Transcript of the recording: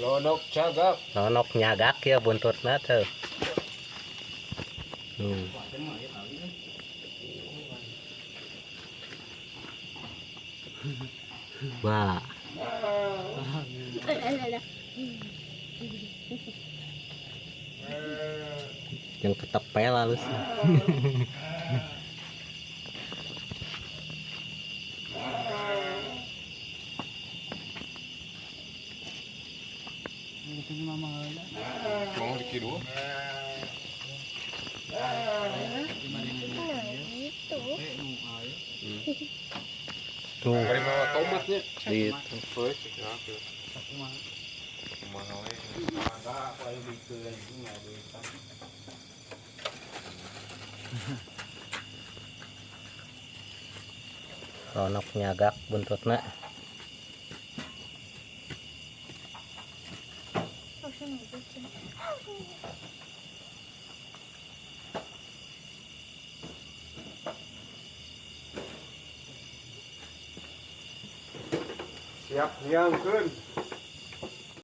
Lonok cagak. Lonok nyagak ya buntutna tuh. Wah. Yang ketepel halus. Mau dikira. Tuh. Bari mawa tomatnya. Di Ronok nyagak buntutna. Siap niangkeun.